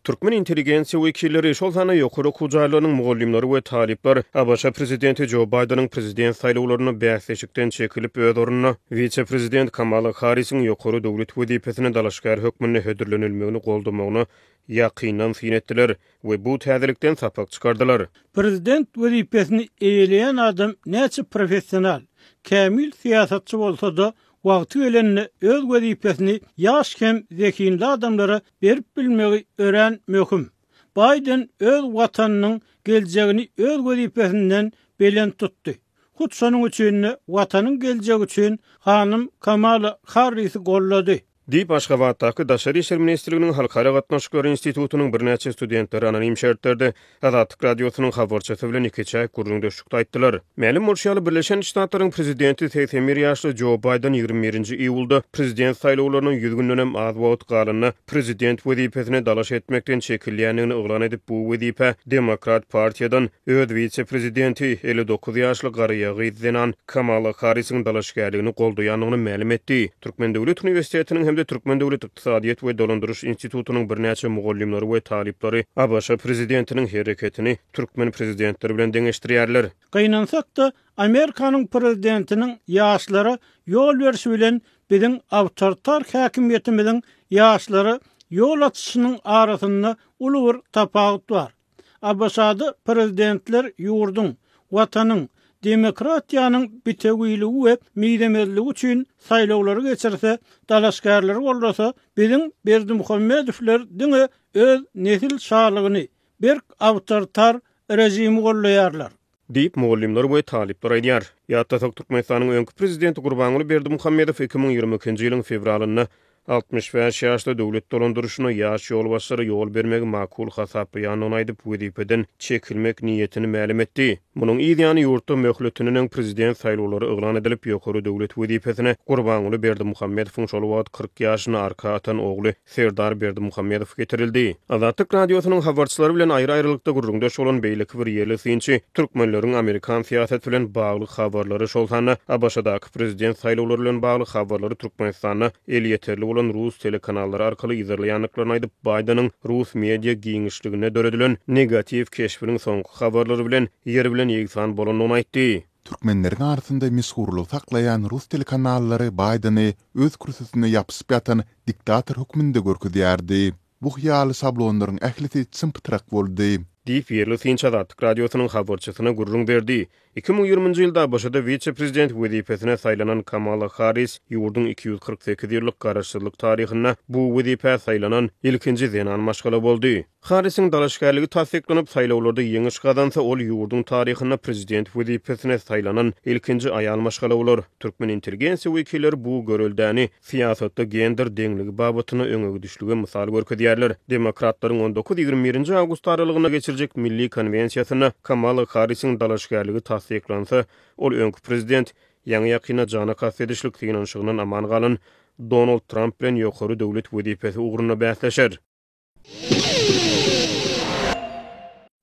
Türkmen intelligensiýa wekilleri, şol sanda ýokary okuw jaýlarynyň mugallymlary we talyplar ABŞ prezidenti Jo Baýdeniň prezident saýlawlarynda bäsleşikden çekilip, öz ornuna wise-prezident Kamala Harrisiň ýokary döwlet wezipesine dalaşgär hökmünde hödürlenilmegini goldamagyna ýakyndan syn etdiler we bu täzelikden sapak çykardylar. Prezident wezipesini eýeleýän adam näçe professional, kämil syýasatçy bolsa-da, wagty gelende öz wezipesini ýaş hem zehinli adamlara berip bilmegi örän möhüm. Baýden öz Watanynyň geljegini öz wezipesinden belent tutdy. Hut şonuň üçin-de Watanyň geljegi üçin hanym Kamala Harrisi goldady. Diýip, Aşgabatdaky Daşary işler ministrliginiň Halkara gatnaşyklary institutynyň birnäçe studentleri anonim şertlerde Azatlyk Radiosynyň habarçysy bilen ikiçäk gürrüňdeşlikde aýtdylar. Mälim bolşy ýaly, Birleşen Ştatlaryň prezidenti 81 ýaşly Jo Baýden 21-nji iýulda prezident saýlawlaryna ýüz gündenem az wagt galanda prezident wezipesine dalaş etmekden çekilýändigini yglan edip, bu wezipä Demokrat partiýadan öz wise-prezidenti, 59 ýaşly garaýagyz zenan Kamala Harrisiň dalaşgärligini goldaýandygyny mälim etdi. Türkmen döwlet uniwersitetiniň hem-de Türkmen döwlet ykdysadyýet we dolandyryş institutynyň birnäçe mugallymlary we talyplary ABŞ prezidentiniň hereketini türkmen prezidentleri bilen deňeşdirýärler. Gynansak-da, Amerikanyň prezidentiniň ýaşlara ýol berşi bilen biziň awtoritar häkimiýetimiziň ýaşlara ýol açyşynyň arasynda uly bir tapawut bar. ABŞ-da prezidentler ýurduň, Watanyň, demokratiýanyň bitewiligi we mizemezligi üçin saýlawlary geçirse, dalaşgärleri goldasa, biziň Berdimuhamedowler diňe öz nesil şalygyny, berk awtoritar režimi goldaýarlar. Diýip, mugallymlar we talyplar aýdýar. Ýatlasak, Türkmenistanyň öňki prezidenti Gurbanguly Berdimuhamedow 2022-nji ýylyň fewralynda 65 ýaşda döwlet dolandyryşyna ýaş ýolbaşçylara ýol bermegi makul hasaplaýandygyny aýdyp, wezipeden çekilmek niýetini mälim etdi. Munuň yz ýany ýurtda möhletinden öň prezident saýlawlary yglan edilip, ýokary döwlet wezipesine Gurbanguly Berdimuhamedowyň şol wagt 40 ýaşyny arka atan ogly Serdar Berdimuhamedow getirildi. Azatlyk Radiosynyň habarçylary bilen aýry-aýrylykda gürrüňdeş bolan beýleki bir ýerli synçy türkmenleriň amerikan syýasaty bilen bagly habarlary, şol sanda ABŞ-daky prezident saýlawlary bilen bagly habarlary Türkmenistanda elýeterli bolan rus telekanallary arkaly yzarlaýandyklaryny aýdyp, Baýdeniň rus media giňişliginde döredilen negatiw keşbiniň soňky habarlary bilen ýer bilen ýegsan bolandygyny aýtdy. Türkmenleriň arasynda meşhurlygy saklaýan rus telekanallary Baýdeni öz kürsüsine ýapyşyp ýatan diktator hökmünde görkezýärdi. Bu hyýaly şablonlaryň ählisi çym-pytrak boldy. Diýip, ýerli synçy Azatlyk Radiosynyň habarçysyna gürrüň berdi. 2020-nji ýylda ABŞ-da wise-prezident wezipesine saýlanan Kamala Harris ýurduň 248 ýyllyk garaşsyzlyk taryhynda bu wezipä saýlanan ilkinji zenan maşgala boldy. Harrisiň dalaşgärligi tassyklanyp, saýlawlarda ýeňiş gazansa, ol ýurduň taryhynda prezident wezipesine saýlanan ilkinji aýal maşgala bolar. Türkmen intelligensiýa wekilleri bu göreldäni syýasatda gender deňligi babatynda öňegidişlige mysal görkezýärler. Demokratlaryň on dokuz, 21 nji awgust aralygynda geçirjek milli konwensiýasynda Kamala Harrisiň dalaşgärligi tassyklansa, ol öňki prezident, ýaňy-ýakynda jana kast edişlik synanyşygyndan aman galan Donald Tramp bilen ýokary döwlet wezipesi ugrunda bäsleşer.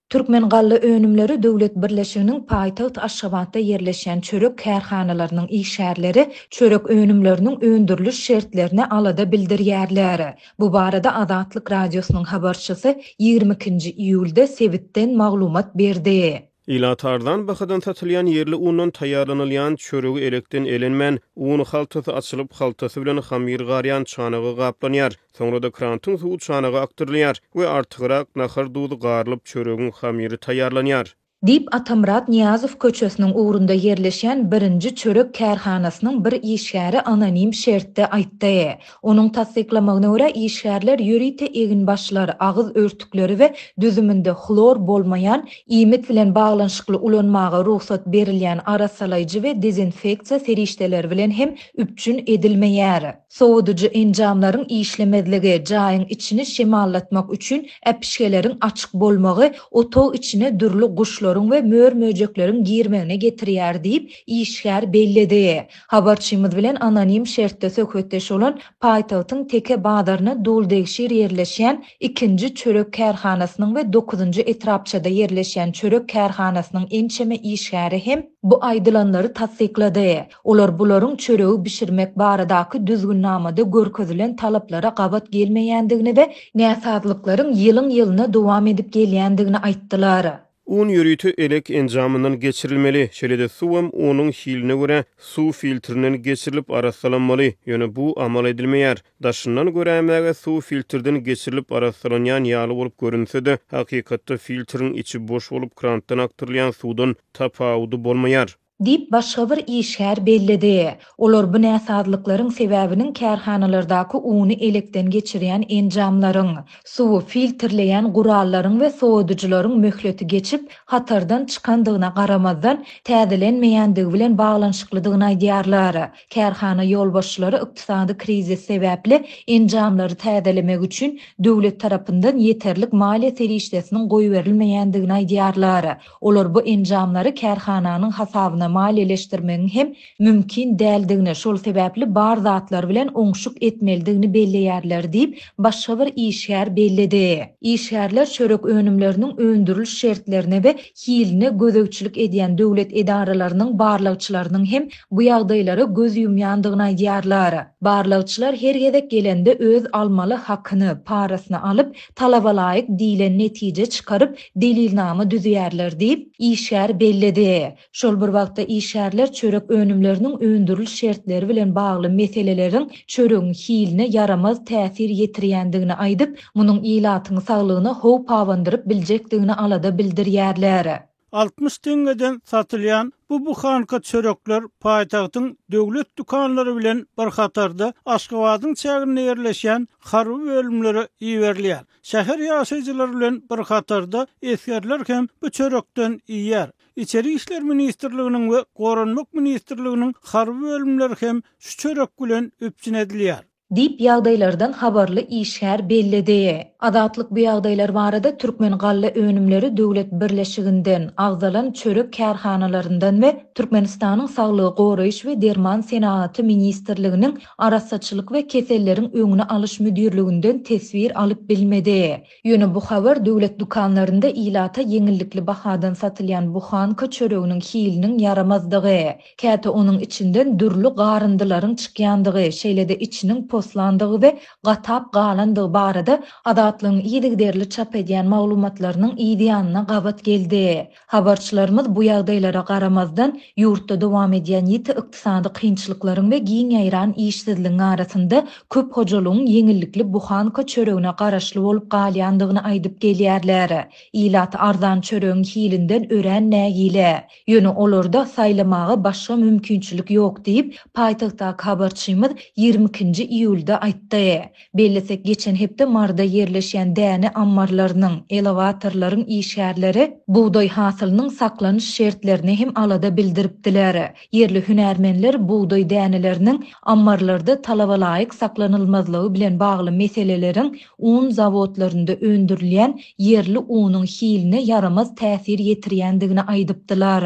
Türkmengallaönümleri döwlet birleşiginiň paýtagt Aşgabatda ýerleşýän çörek kärhanalarynyň işgärleri çörek önümleriniň öndüriliş şertlerine alada bildirýärler. Bu barada Azatlyk Radiosynyň habarçysy 22-nji iýulda sebitden maglumat berdi. Ilata arzan bahadan satylýan ýerli undan taýýarlanylýan çöregi elekden elenmän, un haltasy açylyp, haltasy bilen hamyr garýan çanaga gaplanýar. Soňra-da krantyň suwy çanaga akdyrylýar we artygrak nahar duzy garylyp, çöregiň hamyry taýýarlanýar. Diýip, Atamyrat Nyýazow köçesiniň ugrunda ýerleşýän birinji çörek kärhanasynyň bir işgäri anonim şertde aýtdy. Onuň tassyklamagyna görä, işgärler ýörite eginbaşlar, agyz örtükleri we düzüminde hlor bolmaýan, iýmit bilen baglanyşykly ulanmaga rugsat berilýän arassalaýjy we dezinfeksiýa serişdeleri bilen hem üpjün edilmeýär. Sowadyjy enjamlaryň işlemezligi, jaýyň içini şemallatmak üçin äpişgeleriň açyk bolmagy otag içine dürli guşlary. gurtlaryň we mör-möjekleriň girmegine getirýär diýip, işgär belledi. Habarçymyz bilen anonim şertde söhbetdeş bolan paýtagtyň Teke bazaryna duldegşir ýerleşýän ikinji çörek kärhanasynyň we dokuzynjy etrapçada ýerleşýän çörek kärhanasynyň ençeme işgäri hem bu aýdylanlary tassyklady. Olar bularyň çöregi bişirmek baradaky düzgünnamada görkezilen talaplara gabat gelmeýändigini we näsazlyklaryň ýylyň-ýylyna dowam edip gelýändigini aýtdylar. Un ýörite elek enjamyndan geçirilmeli, şeýle-de suwam unuň hiline görä suw filtrinden geçirilip arassalanmaly, ýöne bu amal edilmeýär. Daşyndan göräýmäge suw filtrden geçirilip arassalanýan ýaly bolup görünse-de, hakykatda filtriň içi boş bolup krantdan akdyrylýan suwdan tapawudy bolmaýar. Diýip, başga bir işgär belledi. Olar bu näsazlyklaryň sebäbiniň kärhanalardaky uny elekden geçirýän enjamlaryň, suwy filtrleýän gurallaryň we sowadyjylaryň möhleti geçip, hatardan çykandygyna garamazdan, täzelenmeýändigi bilen baglanyşyklydygyny aýdýarlar. Kärhana ýolbaşçylary ykdysady krizis sebäpli enjamlary täzelemek üçin döwlet tarapyndan ýeterlik maliýe serişdesiniň goýberilmeýändigini aýdýarlar. Olar bu enjamlary kärhananyň hasabyna maliýeleşdirmegiň hem mümkin däldigini, şol sebäpli bar zatlar bilen oňşuk etmelidigini belleýärler diýip, başga bir işgär belledi. Işgärler çörek önümleriniň öndüriliş şertlerine we hiline gözegçilik edýän döwlet edaralarynyň barlagçylarynyň hem bu ýagdaýlara göz ýumýandygyny aýdýarlar. Barlagçylar her gezek gelende öz almaly hakyny, parasyny alyp, talabalaýyk diýlen netije çykaryp, delilnama düzýärler diýip, işgär belledi. Şol bir wagtda işgärler çörek önümleriniň öndüriliş şertleri bilen bagly meseleleriň çöregiň hiline ýaramaz täsir ýetirýändigini aýdyp, munuň ilatyň saglygyna howp abandyryp biljekdigini alada bildirýärler. 60 teňňeden satylýan bu buhanka çörekler paýtagtyň döwlet dükanlary bilen bir hatarda Aşgabadyň çäginde ýerleşýän harby bölümlere iberilýär. Şäher ýaşaýjylary bilen bir hatarda esgerler hem bu çörekden iýýär. Içeri işler ministrliginiň we Goranmak ministrliginiň harby bölümleri hem şu çörek bilen üpjün edilýär. Diýip, ýagdaýlardan habarly işgär belledi. Azatlyk bu ýagdaýlar barada Türkmengallaönümleri döwlet birleşiginden, agzalan çörek kärhanalaryndan we Türkmenistanyň Saglygy goraýyş we derman senagaty ministrliginiň Arassaçylyk we keselleriň öňüni alyş müdirliginden teswir alyp bilmedi. Ýöne bu habar döwlet dükanlarynda ilata ýeňillikli bahadan satylýan buhanka çöreginiň hiliniň ýaramazdygy, käte onuň içinden dürli garyndylaryň çykýandygy, şeýle-de içiniň poslandygy we gatap galandygy barada Azatlygyň yzygiderli çap edýän maglumatlarynyň yzýanyna gabat geldi. Habarçylarymyz bu ýagdaýlara garamazdan, ýurtda dowam edýän ýiti ykdysady kynçylyklaryň we giň ýaýran işsizligiň arasynda köp hojalygyň ýeňillikli buhanka çöregine garaşly bolup galýandygyny aýdyp gelýärler. Ilat arzan çöregiň hilinden örän nägile. Ýöne olarda saýlamaga başga mümkinçilik ýok diýip, paýtagtdaky habarçymyz 22-nji iýulda aýtdy. Bellesek, geçen hepde Maryda ýerleşýän däne ammarlarynyň, elewatorlaryň işgärleri bugdaý hasylynyň saklanyş şertlerine hem alada bildiripdiler. Ýerli hünärmenler bugdaý däneleriniň ammarlarda talabalaýyk saklanylmazlygy bilen bagly meseleleriň un zawodlarynda öndürilýän ýerli unuň hiline ýaramaz täsir ýetirýändigini aýdypdylar.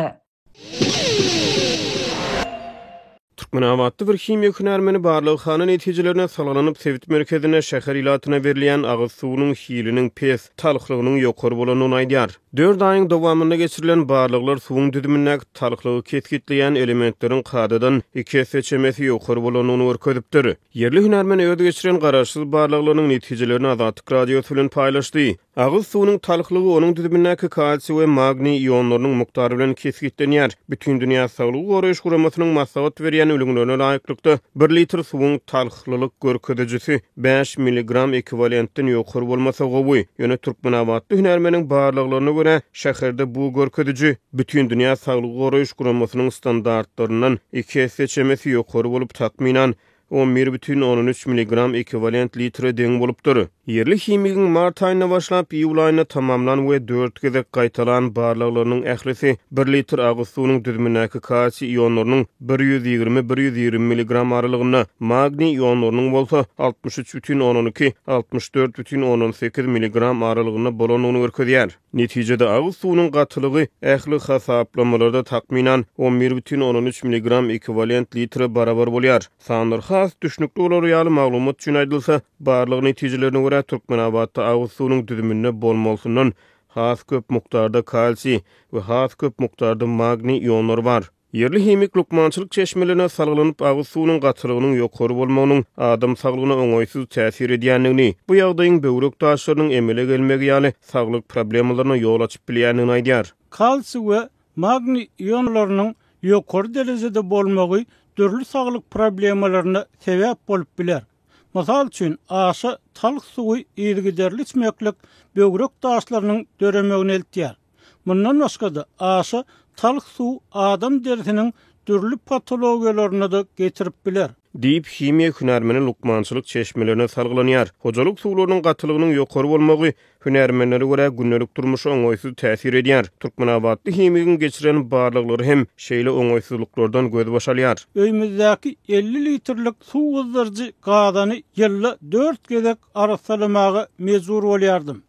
Türkmenabatda bir himiýa hünärmeni barlaghana netijelerine salgylanyp, sebit merkezinde şäher ilatyna berilýän agyz suwunyň hiliniň pes, talhlygynyň ýokary bolandygyny aýdýar. Dört aýyň dowamynda geçirilen barlaglar suwuň düzümindäki talhlygy kesgitleýän elementleriň kadadan iki esse çemesi ýokary bolandygyny görkezipdir. Ýerli hünärmen öz geçiren garaşsyz barlaglarynyň netijelerini Azatlyk Radiosy bilen paýlaşdy. Agyz suwunyň talhlygy onuň düzümindäki kalsiý we magniý ionlarynyň mukdary bilen kesgitlenýär. Bütindünýä Saglygy Goraýyş Guramasynyň maslahat berýän ülňülerine laýyklykda, bir litr suwuň talhlylyk görkezijisi bäş milligram ekwiwalentden ýokary bolmasa gowy. Ýöne türkmenabatly hünärmeniň barlaglaryna görä, şäherde bu görkeziji Bütindünýä Saglygy Goraýyş Guramasynyň standartlaryndan iki esse çemesi ýokary bolup, takmynan, 11,3 milligram ekwiwalent litre deň bolupdyr. Ýerli himigiň mart aýynda başlap, iýul aýynda tamamlan we dört gezek gaýtalan barlaglarynyň ählisi bir litr agyz suwunyň düzümindäki kalsiý ionlarynyň 120, 120 milligram aralygynda, magniý ionlarynyň bolsa 63,2, 64,8 milligram aralygynda bolandygyny görkezýär. Netijede, agyz suwunyň gatylygy ähli hasaplamalarda takmynan 11,3 milligram ekwiwalent litre barabar bolýar. Sanlar has düşnükli bolar ýaly maglumat üçin aýdylsa, barlag netijelerine görä, Türkmenabatda agyz suwunyň düzüminde bolmalysyndan has köp mukdarda kalsiý we has köp mukdarda magniý ionlary bar. Ýerli himik lukmançylyk çeşmelerine salgylanyp, agyz suwunyň gatylygynyň ýokary bolmagynyň adam saglygyna oňaýsyz täsir edýändigini, bu ýagdaýyň böwrek daşlarynyň emele gelmegi ýaly saglyk problemalaryna ýol açyp bilýändigini aýdýar. Kalsiý we magniý ionlarynyň ýokary derejede bolmagy dürli saglyk problemalaryna sebäp bolup biler. Mysal üçin, aşa talh suwy yzygiderli içmeklik böwrek daşlarynyň döremegine eltýär. Mundan başga-da, aşa talh suw adam derisiniň dürli patologiýalaryna-da getirip biler. Diýip, himiýa hünärmeni lukmançylyk çeşmelerine salgylanýar. Hojalyk suwlarynyň gatylygynyň ýokary bolmagy, hünärmenlere görä, gündelik durmuşa oňaýsyz täsir edýär. Türkmenabatly himigiň geçiren barlaglary hem şeýle oňaýsyzlyklardan gözbaş alýar. Öýümizdäki 50 litrlik suw gyzdyryjy gazany ýylda dört gezek arassalamaga mejbur bolýardym.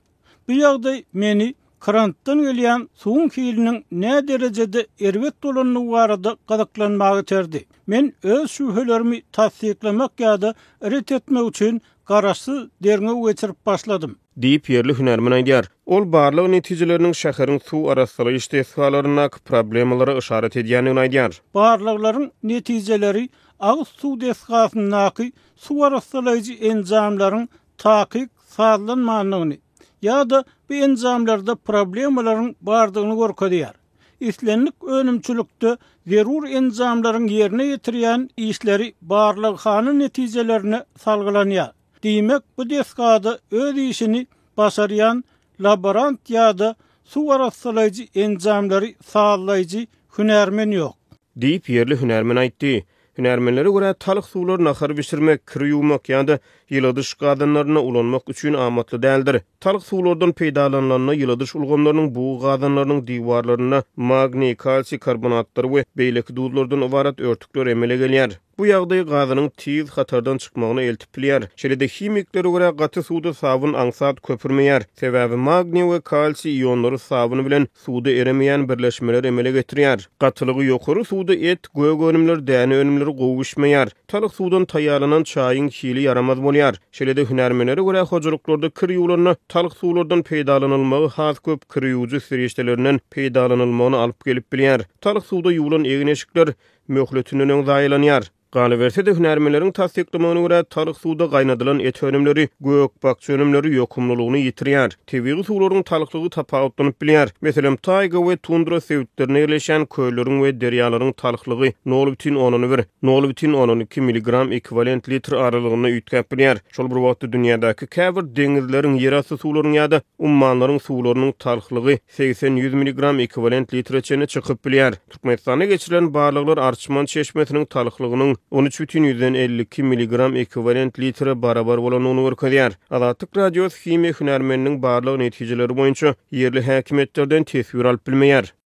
Bu ýagdaý meni krantdan gelýän suwuň hiliniň näderejede erbet bolandygy barada gyzyklanmaga iterdi. Men öz şübhelerimi tassyklamak ýa-da ret etmek üçin garaşsyz derňew geçirip başladym. Diýip, ýerli hünärmen aýdýar. Ol barlag netijeleriniň şäheriň suw arassalaýyş desgalaryndaky problemalara yşarat edýändigini aýdýar. Barlaglaryň netijeleri agyz suw desgasyndaky suw arassalaýjy enjamlaryň takyk sazlanmandygyny ýa-da bu enjamlarda problemalaryň bardygyny görkezýär. Islendik önümçilikde zerur enjamlaryň ýerine ýetirýän işleri barlaghana netijelerine salgylanýar. Diýmek, bu desgada öz işini başarýan laborant ýa-da suw arassalaýjy enjamlary sazlaýjy hünärmen ýok. Diýip, ýerli hünärmen aýtdy. Hünärmenlere görä, talh suwlar nahar bişirmek, kir ýuwmak ýa-da ýyladyş gazanlarynda ulanmak üçin amatly däldir. Talh suwlardan peýdalanylanda ýyladyş ulgamlarynyň bug gazanlarynyň diwarlarynda magniý, kalsiý karbonatlary we beýleki duzlardan ybarat örtükler emele gelýär. Bu ýagdaý gazanyň tiz hatardan çykmagyna eltip bilýär. Şeýle-de himiklere görä, gaty suwda sabyn aňsat köpürmeýär. Sebäbi magniý we kalsiý ionlary sabyn bilen suwda eremeýän birleşmeler emele getirýär. Gatylygy ýokary suwda et, gök önümler, däne önümleri gowy bişmeýär. Talh suwdan taýýarlanan çaýyň hili ýaramaz bolýar. Şeýle-de hünärmenlere görä, hojalyklarda kir ýuwlanda talh suwlardan peýdalanylmagy has köp kir ýuwujy serişdelerinden peýdalanylmagyna alyp gelip bilýär. Talh suwda ýuwlan egin-eşikler möhletinden öň zaýalanýar. Galyberse-de, hünärmenleriň tassyklamagyna görä, talh suwda gaýnadylan et önümleri, gök-bakja önümleri ýokumlylygyny ýitirýär. Tebigy suwlaryň talhlygy tapawutlanyp bilýär. Meselem, taýga we tundra sebitlerinde ýerleşýän kölleriň we derýalaryň talhlygy nol bütin ondan bir, nol bütin ondan iki milligram ekwiwalent litr aralygynda üýtgäp bilýär. Şol bir wagtda dünýädäki käbir deňizleriň, ýerasty suwlaryň ýa-da ummanlaryň suwlarynyň talhlygy 80-100 milligram ekwiwalent litre çenli çykyp bilýär. Türkmenistanda geçirilen barlaglar Arçman çeşmesiniň talhlygynyň 13,52 milligram ekwiwalent litre barabar bolandygyny görkezýär. Azatlyk Radiosy himiýa hünärmeniniň barlag netijeleri boýunça ýerli häkimiýetlerden teswir alyp bilmeýär.